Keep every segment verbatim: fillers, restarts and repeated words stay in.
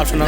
Optional.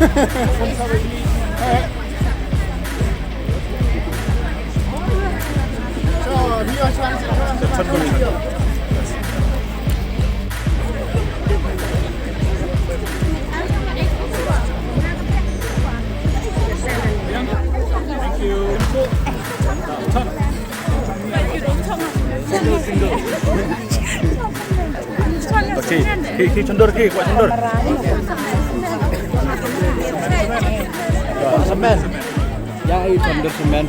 Thank you. Okay. Ki, ki chundor ki, kwah chundor. Semen. Ya, i chundor semen.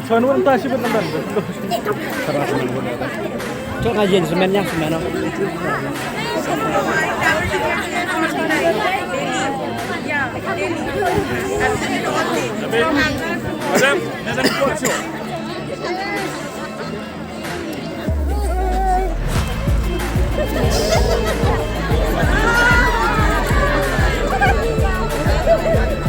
Chuan wan ta shi bit nan. Chok na yen semen ya semen. Madam, madam,